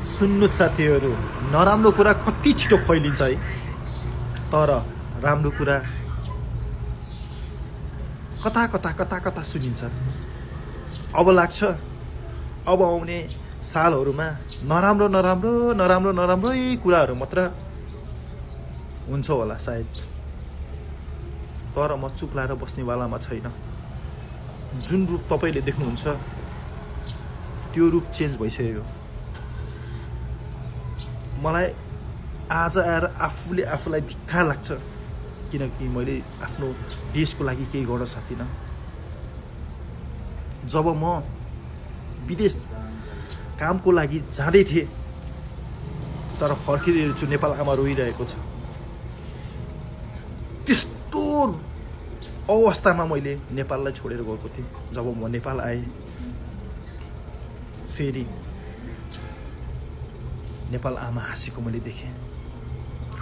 सुन्नु साथीहरू, नराम्रो कुरा कति छिटो फैलिन्छ है, तर राम्रो कुरा कता कता कता कता सुनिन्छ। अब लाग्छ अब आउने सालहरूमा नराम्रो नराम्रो नराम्रो नराम्रै कुराहरू मात्र हुन्छ होला सायद, तर म चुप लाएर बस्नेवालामा छैन। जुन रूप तपाईँले देख्नुहुन्छ त्यो रूप चेन्ज भइसक्यो। मलाई आज आएर आफूलाई धिक्कार लाग्छ, किनकि मैले आफ्नो देशको लागि केही गर्न सकिनँ। जब म विदेश कामको लागि जाँदै थिएँ, तर फर्किएर हेर्छु नेपाल आमा रोइरहेको छ। त्यस्तो अवस्थामा मैले नेपाललाई छोडेर गएको थिएँ। जब म नेपाल आएँ, फेरि नेपाल आमा हाँसेको मैले देखेँ,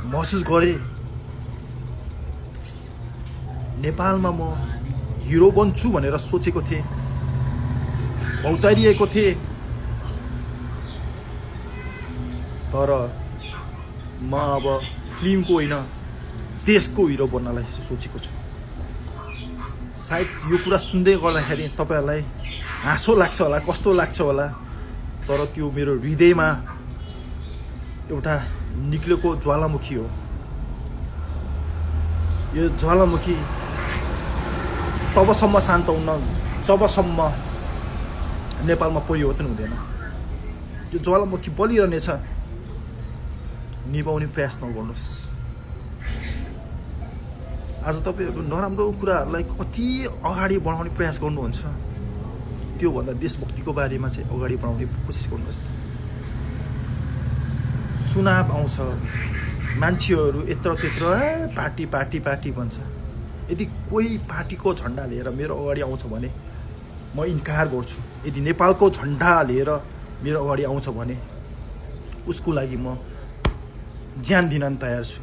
महसुस गरेँ। नेपालमा म हिरो बन्छु भनेर सोचेको थिएँ, भौतारिएको थिएँ, तर म अब फिल्मको होइन देशको हिरो बन्नलाई सोचेको छु। सायद यो कुरा सुन्दै गर्दाखेरि तपाईँहरूलाई हाँसो लाग्छ होला, कस्तो लाग्छ होला, तर त्यो मेरो हृदयमा एउटा निक्लेको ज्वालामुखी हो। यो ज्वालामुखी तबसम्म शान्त हुन्न जबसम्म नेपालमा परिवर्तन हुँदैन। यो ज्वालामुखी बलिरहनेछ, निभाउने प्रयास नगर्नुहोस्। आज तपाईँहरू नराम्रो कुराहरूलाई कति अगाडि बढाउने प्रयास गर्नुहुन्छ, त्योभन्दा देशभक्तिको बारेमा चाहिँ अगाडि बढाउने कोसिस गर्नुहोस्। चुनाव आउँछ, मान्छेहरू यत्र त्यत्र पार्टी पार्टी पार्टी भन्छ। यदि कोही पार्टीको झन्डा लिएर मेरो अगाडि आउँछ भने म इन्कार गर्छु। यदि नेपालको झन्डा लिएर मेरो अगाडि आउँछ भने उसको लागि म ज्यान दिन तयार छु।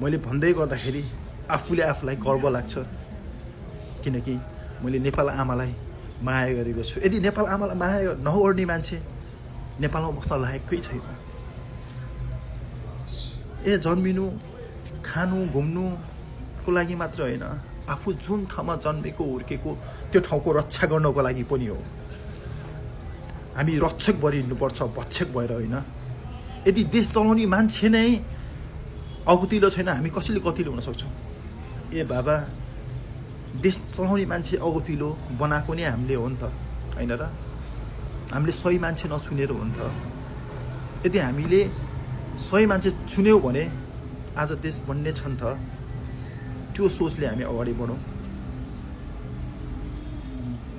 मैले भन्दै गर्दाखेरि आफूले आफूलाई गर्व लाग्छ, किनकि मैले नेपाल आमालाई माया गरेको छु। यदि नेपाल आमालाई माया नगर्ने मान्छे नेपालमा बस्न लायककै छैन। जन्मिनु, खानु, घुम्नुको लागि मात्र होइन, आफू जुन ठाउँमा जन्मेको हुर्केको त्यो ठाउँको रक्षा गर्नको लागि पनि हो। हामी रक्षक भएर हिँड्नुपर्छ, भक्षक भएर होइन। यदि देश चलाउने मान्छे नै अगतिलो छैन, हामी कसैले कतिलो हुन सक्छौँ? बाबा, देश चलाउने मान्छे अगतिलो बनाएको नै हामीले हो नि त, होइन र? हामीले सही मान्छे नचुनेर हो नि त। यदि हामीले सही मान्छे चुन्यौँ भने आज देश बन्ने छ नि त। त्यो सोचले हामी अगाडि बढौँ।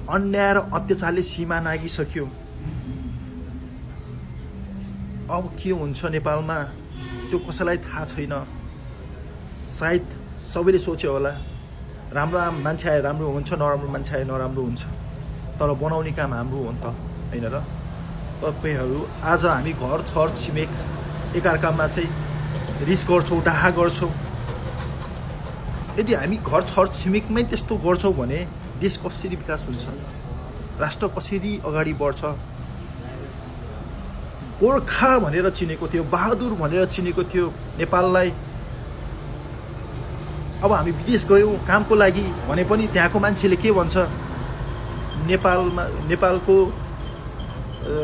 अन्याय र अत्याचारले सीमा नागिसक्यो। अब के हुन्छ नेपालमा त्यो कसैलाई थाहा छैन। सायद सबैले सोच्यो होला, राम्रो मान्छे आए राम्रो हुन्छ, नराम्रो मान्छे आए नराम्रो हुन्छ, तर बनाउने काम हाम्रो हो नि त, होइन र? तपाईँहरू आज हामी घर छर छिमेक एकअर्कामा चाहिँ रिस गर्छौँ, डाहा गर्छौँ। यदि हामी घर छर छिमेकमै त्यस्तो गर्छौँ भने देश कसरी विकास हुन्छ, राष्ट्र कसरी अगाडि बढ्छ? गोर्खा भनेर चिनेको थियो, बहादुर भनेर चिनेको थियो नेपाललाई। अब हामी विदेश गयौँ कामको लागि भने पनि त्यहाँको मान्छेले के भन्छ, नेपालको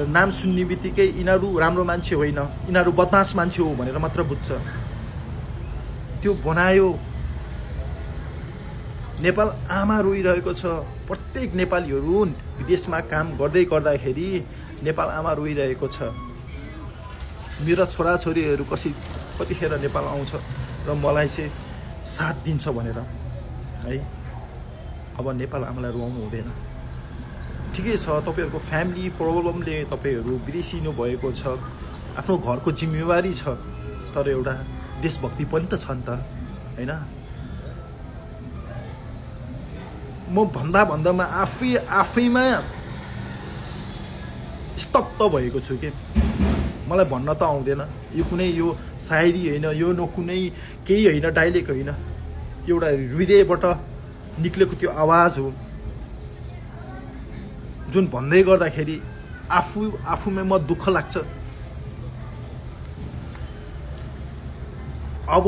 नाम सुन्ने बित्तिकै यिनीहरू राम्रो मान्छे होइन, यिनीहरू बदमास मान्छे हो भनेर मात्र बुझ्छ। त्यो बनायो। नेपाल आमा रोइरहेको छ। प्रत्येक नेपालीहरू विदेशमा काम गर्दै गर्दाखेरि नेपाल आमा रोइरहेको छ। मेरा छोराछोरीहरू कतिखेर नेपाल आउँछ र मलाई चाहिँ साथ दिन्छ भनेर है। अब नेपाल आमालाई रुवाउनु हुँदैन। ठिकै छ, तपाईँहरूको फ्यामिली प्रब्लमले तपाईँहरू बिर्सिनु भएको छ, आफ्नो घरको जिम्मेवारी छ, तर एउटा देशभक्ति पनि त छ नि त, होइन? म भन्दामा आफैमा स्तब्ध भएको छु कि मलाई भन्न त आउँदैन। यो कुनै यो सायरी होइन, यो कुनै केही होइन, डाइलेक्ट होइन, एउटा हृदयबाट निक्लेको त्यो आवाज हो जुन भन्दै गर्दाखेरि आफूमै म दुःख लाग्छ। अब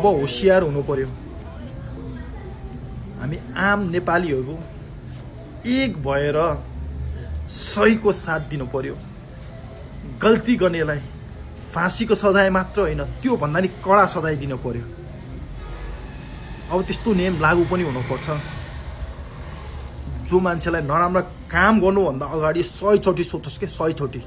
होशियार हुनु पर्यो। हामी आम नेपालीहरू एक भएर सहीको साथ दिनु पर्यो। गल्ती गर्नेलाई फाँसीको सजाय मात्र होइन, त्यो भन्दा नि कडा सजाय दिनु पर्यो। अब त्यस्तो नियम लागू पनि हुनुपर्छ। जो मान्छेलाई नराम्रो काम गर्नुभन्दा अगाडि 100 चोटि सोचोस् के, 100 चोटि।